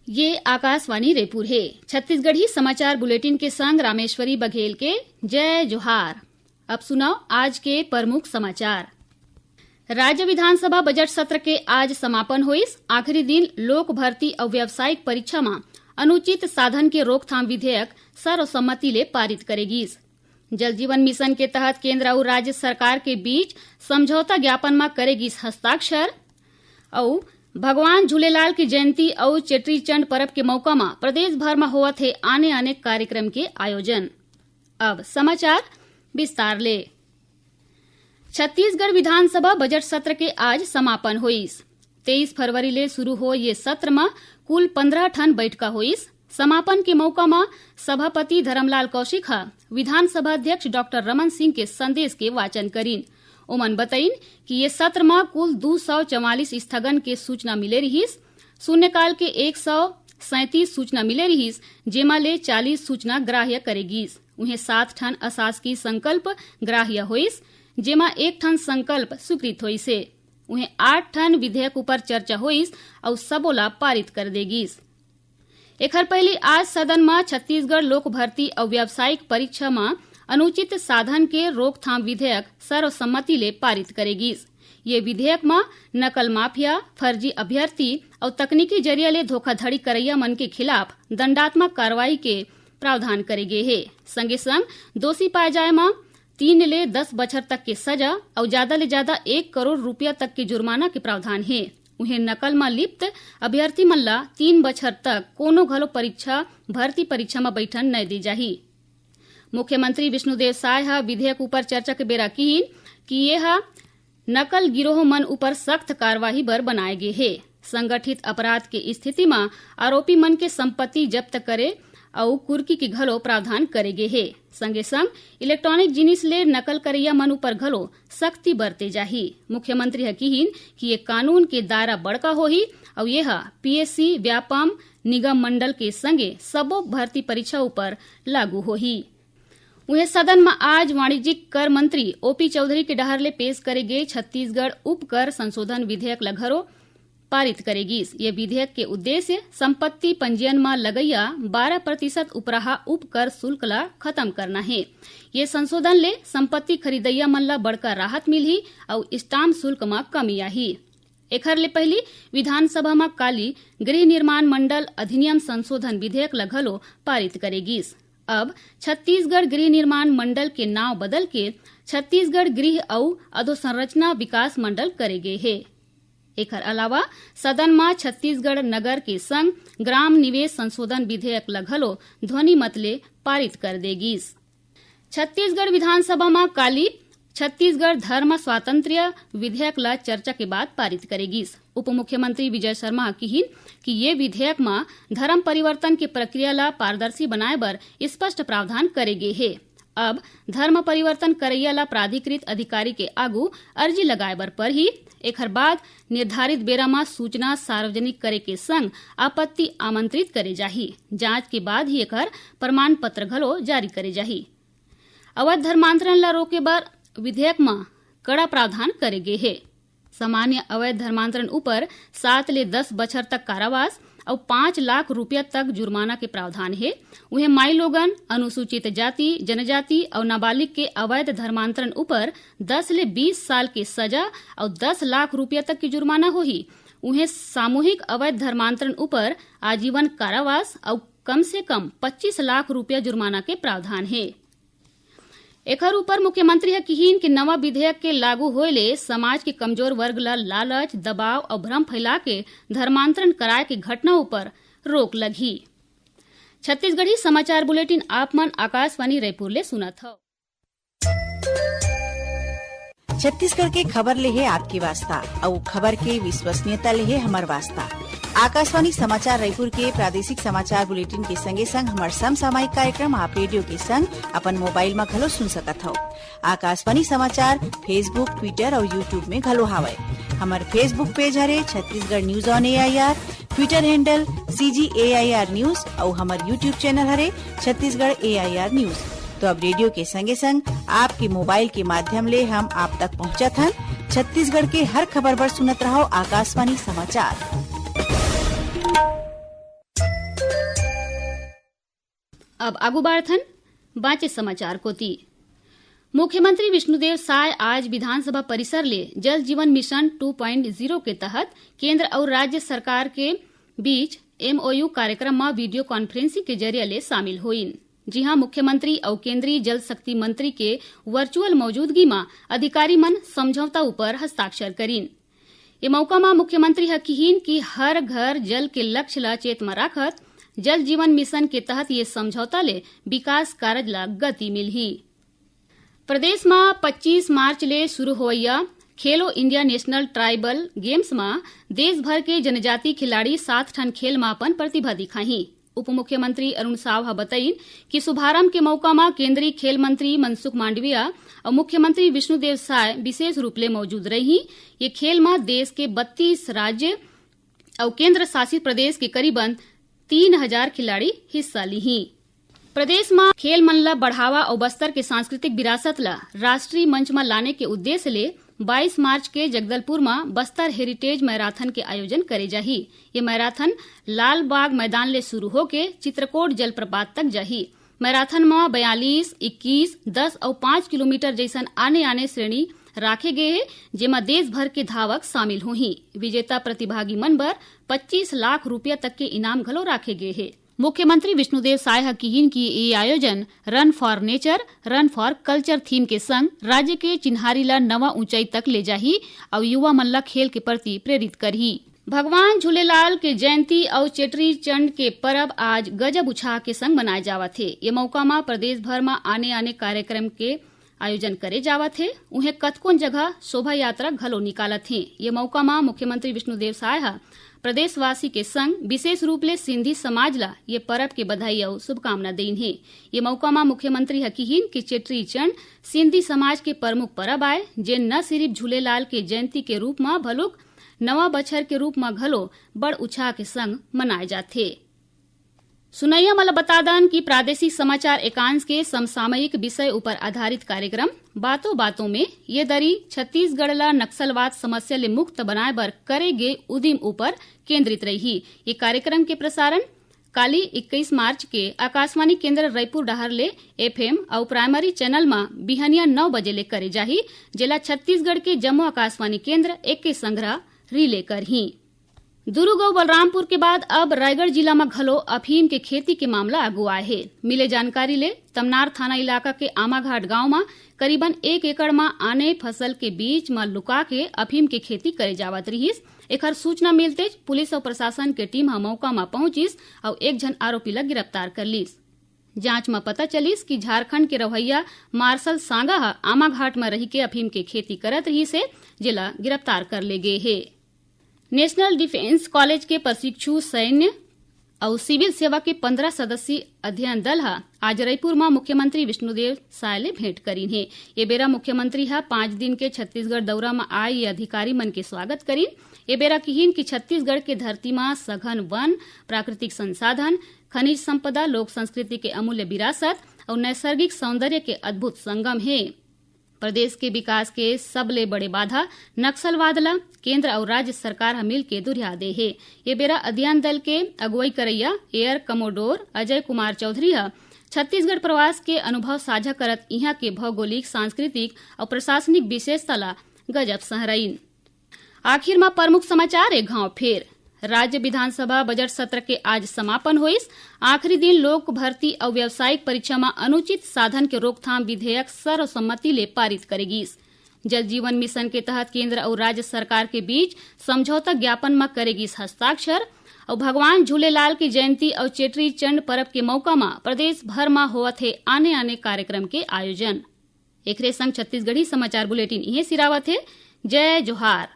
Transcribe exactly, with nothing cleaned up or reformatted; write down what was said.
ये आकाशवाणी रायपुर हे। छत्तीसगढ़ी समाचार बुलेटिन के संग रामेश्वरी बघेल के जय जोहार। अब सुनव आज के प्रमुख समाचार। राज्य विधानसभा बजट सत्र के आज समापन होइस। आखिरी दिन लोक भर्ती अउ व्यावसायिक परीक्षा म अनुचित साधन के रोकथाम विधेयक सर्वसम्मति ले पारित करे गीस। जल जीवन मिशन के तहत केंद्र अउ राज्य सरकार के बीच समझौता ज्ञापन म करे गीस हस्ताक्षर। अउ भगवान झूलेलाल की जयंती अउ चेट्रीचंड परब के मौका म प्रदेश भर म होवत हे आने-आने कार्यक्रम के आयोजन। अब समाचार विस्तार ले। छत्तीसगढ़ विधानसभा बजट सत्र के आज समापन होइस। तेईस फरवरी ले शुरू होय ये सत्र म कुल पंद्रह ठन बैठका होइस। समापन के मौका म सभापति धरमलाल कौशिक ह विधानसभा अध्यक्ष डॉक्टर रमन सिंह के संदेश के वाचन करिन। ओमन बतइन कि ये सत्र म कुल दू सौ चवालीस स्थगन के सूचना मिले रिहिस। शून्यकाल के एक सौ सैंतीस सूचना मिले रिहिस, जेमा ले चालीस सूचना ग्राह्य करे गीस। उहें, सात ठन अशासकीय संकल्प ग्राह्य होइस, जेमा एक ठन संकल्प स्वीकृत होइस हे। उहें, आठ ठन विधेयक ऊपर चर्चा होइस अउ सबो ला पारित कर दे गीस। एखर पहिली आज सदन म छत्तीसगढ़ लोक भर्ती अउ व्यावसायिक परीक्षा म अनुचित साधन के रोकथाम विधेयक सर्वसम्मति ले पारित करे गीस। ये विधेयक म नकल माफिया, फर्जी अभ्यर्थी अउ तकनीकी जरिया ले धोखाधड़ी करइया मन के खिलाफ दंडात्मक कार्रवाई के प्रावधान करे गे हे। संगे संग दोषी पाए जाए म तीन ले दस बछर तक के सजा अउ जादा ले जादा एक करोड़ रुपया तक के जुर्माना के प्रावधान हे। उहें, नकल म लिप्त अभ्यर्थी मन ला तीन बछर तक कोनो घलो परीक्षा, भर्ती परीक्षा म बैठन नइ दे जाही। मुख्यमंत्री विष्णुदेव साय ह विधेयक ऊपर चर्चा के बेरा किहिन कि ये ह नकल गिरोह मन ऊपर सख्त कार्रवाई बर बनाए गे हे। संगठित अपराध के स्थिति म आरोपी मन के संपत्ति जब्त करे अउ कुर्की के घलो प्रावधान करे गे हे। संगे संग इलेक्ट्रॉनिक जिनिस ले नकल करइया मन ऊपर घलो सख्ती बरते जाही। मुख्यमंत्री ह किहिन कि ये कानून के दायरा बड़का होही अउ ये ह पीएससी, व्यापम, निगम मंडल के संगे सबो भर्ती परीक्षा ऊपर लागू होही। उहें, सदन म आज वाणिज्यिक कर मंत्री ओपी चौधरी के डहार ले पेश करे गे छत्तीसगढ़ उपकर संशोधन विधेयक ल घलो पारित करे गीस। ये विधेयक के उद्देश्य संपत्ति पंजीयन म लगइया बारह प्रतिशत उपराहा उपकर शुल्क ल खत्म करना हे। ये संशोधन ले संपत्ति खरीदइया मन ल बड़का राहत मिलही अउ स्टाम्प शुल्क म कमी आही। एखर ले पहिली विधानसभा म काली गृह निर्माण मंडल अधिनियम संशोधन विधेयक ल घलो पारित करे गीस। अब छत्तीसगढ़ गृह निर्माण मंडल के नांव बदल के छत्तीसगढ़ गृह अउ अधोसंरचना विकास मंडल करे गे हे। एखर अलावा सदन म छत्तीसगढ़ नगर के संग ग्राम निवेश संशोधन विधेयक ल घलो ध्वनि मत ले पारित कर दे गीस। छत्तीसगढ़ विधानसभा म काली छत्तीसगढ़ धर्म स्वातंत्र्य विधेयक ल चर्चा के बाद पारित करे गीस। उप मुख्यमंत्री विजय शर्मा ह किहिन कि ये विधेयक म धर्म परिवर्तन के प्रक्रिया ल पारदर्शी बनाए बर स्पष्ट प्रावधान करे गे हे। अब धर्म परिवर्तन करइया ल प्राधिकृत अधिकारी के आगू अर्जी लगाए बर परही। एखर बाद निर्धारित बेरा म सूचना सार्वजनिक करे के संग आपत्ति आमंत्रित करे जाही। जांच के बाद ही एखर प्रमाण पत्र घलो जारी करे जाही। अवैध धर्मांतरण ल रोके बर विधेयक म कड़ा प्रावधान करे गे हे। सामान्य अवैध धर्मांतरण ऊपर सात ले दस बछर तक कारावास अउ पाँच लाख रुपया तक जुर्माना के प्रावधान हे। उहें, माईलोगन, अनुसूचित जाति, जनजाति अउ नाबालिग के अवैध धर्मांतरण ऊपर दस ले बीस साल के सजा अउ दस लाख रुपया तक के जुर्माना होही। उहें, सामूहिक अवैध धर्मांतरण ऊपर आजीवन कारावास अउ कम से कम पच्चीस लाख रुपया जुर्माना के प्रावधान हे। एखर ऊपर मुख्यमंत्री ह किहिन कि नवा विधेयक के लागू होए ले समाज के कमजोर वर्ग ल लालच, दबाव अउ भ्रम फैला के धर्मांतरण कराए के घटना ऊपर रोक लगही। छत्तीसगढ़ी समाचार बुलेटिन आप मन आकाशवाणी रायपुर ले सुनत हव। छत्तीसगढ़ के खबर ले हे आपके वास्ता, अउ खबर के विश्वसनीयता ले हे हमर वास्ता। आकाशवाणी समाचार रायपुर के प्रादेशिक समाचार बुलेटिन के संगे संग हमर समसामयिक कार्यक्रम आप रेडियो के संग अपन मोबाइल म घलो सुन सकत हव। आकाशवाणी समाचार Facebook, Twitter अउ YouTube में घलो हावय। हमर Facebook पेज हरे Chhattisgarh news on AIR, Twitter handle CG AIR news अउ हमर YouTube चैनल हरे छत्तीसगढ़ एआईआर न्यूज। तो अब रेडियो के संगे संग आपके मोबाइल के माध्यम ले हम आप तक पहुंचत हन। छत्तीसगढ़ के हर खबर बर सुनत रहव आकाशवाणी समाचार। अब आगू बाढ़थन बांचे समाचार कोती। मुख्यमंत्री विष्णुदेव साय आज विधानसभा परिसर ले जल जीवन मिशन टू पॉइंट ज़ीरो के तहत केंद्र अउ राज्य सरकार के बीच एमओयू कार्यक्रम म वीडियो कॉन्फ्रेंसिंग के जरिया ले शामिल होइन, जिहां मुख्यमंत्री अउ केंद्रीय जल शक्ति मंत्री के वर्चुअल मौजूदगी म अधिकारी मन समझौता ऊपर हस्ताक्षर करिन। ए मौका म मुख्यमंत्री ह किहीन कि हर घर जल के लक्ष्य ल चेत म राखत जल जीवन मिशन के तहत ये समझौता ले विकास कारज ल गति मिलही। प्रदेश म पच्चीस मार्च ले शुरू होवइया खेलो इंडिया नेशनल ट्राइबल गेम्स म देश भर के जनजाति खिलाड़ी सात ठन खेल म अपन प्रतिभा दिखाही। उप मुख्यमंत्री अरुण साव ह बतइन कि शुभारंभ के मौका म केंद्रीय खेल मंत्री मनसुख मांडविया अउ मुख्यमंत्री विष्णुदेव साय विशेष रूप ले मौजूद रही। ये खेल म देश के बत्तीस राज्य अउ केंद्र शासित प्रदेश के करीबन तीन हजार खिलाड़ी हिस्सा लीही। प्रदेश म खेल मन ल बढ़ावा अउ बस्तर के सांस्कृतिक विरासत ल राष्ट्रीय मंच म लाने के उद्देश्य ले बाईस मार्च के जगदलपुर म बस्तर हेरिटेज मैराथन के आयोजन करे जाही। ये मैराथन लाल बाग मैदान ले शुरू होके चित्रकोट जलप्रपात तक जाही। मैराथन म बयालीस, इक्कीस, दस अउ पाँच किलोमीटर जइसन आने-आने श्रेणी राखे गे हे, जेमा देश भर के धावक शामिल होही। विजेता प्रतिभागी मन बर पच्चीस लाख रुपया तक के इनाम घलो राखे गे हे। मुख्यमंत्री विष्णुदेव साय ह किहीन कि ये आयोजन Run for Nature, Run for Culture theme के संग राज्य के चिन्हारी ल नवा ऊंचाई तक ले जाही अउ युवा मन ल खेल के प्रति प्रेरित करही। भगवान झूलेलाल के जयंती अउ चेटरी चंड के परब आज गजब उछाह के संग मनाए जावत हे। ये मौका म प्रदेश भर म आने-आने कार्यक्रम के आयोजन करे जावत हे। उहें कतकोन जगह शोभा यात्रा घलो निकालत हे। ये मौका म मुख्यमंत्री विष्णुदेव साय ह प्रदेशवासी के संग विशेष रूप ले सिंधी समाज ल ये परब के बधाई अउ शुभकामना देइन हे। ये मौका म मुख्यमंत्री ह किहीन कि चेटरी चंड सिंधी समाज के प्रमुख परब आय, जेन न सिरिफ झूलेलाल के जयंती के रूप म भलुक नवा बछर के रूप म घलो बड़ उछाह के संग मनाए जाथे। सुनइया मन ल बता दन कि प्रादेशिक समाचार एकांश के समसामयिक विषय ऊपर आधारित कार्यक्रम बातों बातों में ये दरी छत्तीसगढ़ ल नक्सलवाद समस्या ले मुक्त बनाए बर करे गे उदिम ऊपर केंद्रित रही। ये कार्यक्रम के प्रसारण काली इक्कीस मार्च के आकाशवाणी केंद्र रायपुर डहार ले एफएम अउ प्राइमरी चैनल म बिहनिया नौ बजे ले करे जाही, जेला छत्तीसगढ़ के जम्मो आकाशवाणी केंद्र एके संघरा रिले करही। दुरूग अउ बलरामपुर के बाद अब रायगढ़ जिला म घलो अफीम के खेती के मामला आगू आए हे। मिले जानकारी ले तमनार थाना इलाका के आमाघाट गांव म करीबन एक एकड़ म आने फसल के बीच म लुका के अफीम के खेती करे जावत रिहिस। एखर सूचना मिलतेच पुलिस अउ प्रशासन के टीम ह मौका म पहुंचिस अउ एक झन आरोपी ल गिरफ्तार कर लिस। जांच म पता चलिस कि झारखंड के रहवइया मार्शल सांगा ह आमाघाट म रहिके अफीम के खेती करत रिहिस हे, जेला गिरफ्तार कर ले गे हे। नेशनल डिफेंस कॉलेज के प्रशिक्षु सैन्य अउ सिविल सेवा के पंद्रह सदस्यीय अध्ययन दल ह आज रईपुर म मुख्यमंत्री विष्णुदेव साय ले भेंट करिन हे। ये बेरा मुख्यमंत्री ह पांच दिन के छत्तीसगढ़ दौरा म आए ये अधिकारी मन के स्वागत करिन। ये बेरा किहिन कि छत्तीसगढ़ के धरती म सघन वन, प्राकृतिक संसाधन, खनिज संपदा, लोक संस्कृति के अमूल्य विरासत अउ नैसर्गिक सौंदर्य के अद्भुत संगम हे। प्रदेश के विकास के सबले बड़े बाधा नक्सलवाद ल केंद्र अउ राज्य सरकार ह मिलके दुरिहा दे हे। ये बेरा अध्ययन दल के अगुवई करइया एयर कमोडोर अजय कुमार चौधरी ह छत्तीसगढ़ प्रवास के अनुभव साझा करत इहां के भौगोलिक, सांस्कृतिक अउ प्रशासनिक विशेषता ल गजब सहरइन। आखिर म प्रमुख समाचार एक घाव फेर। राज्य विधानसभा बजट सत्र के आज समापन होइस। आखिरी दिन लोक भर्ती अउ व्यावसायिक परीक्षा म अनुचित साधन के रोकथाम विधेयक सर्वसम्मति ले पारित करे गिस। जल जीवन मिशन के तहत केंद्र अउ राज्य सरकार के बीच समझौता ज्ञापन म करे गिस हस्ताक्षर। अउ भगवान झूलेलाल के जयंती अउ चेटरी चंड परब के मौका म प्रदेश भर म होवत हे आने-आने कार्यक्रम के आयोजन। एकरे संग छत्तीसगढ़ी समाचार बुलेटिन इहें सिरावत हे। जय जोहार।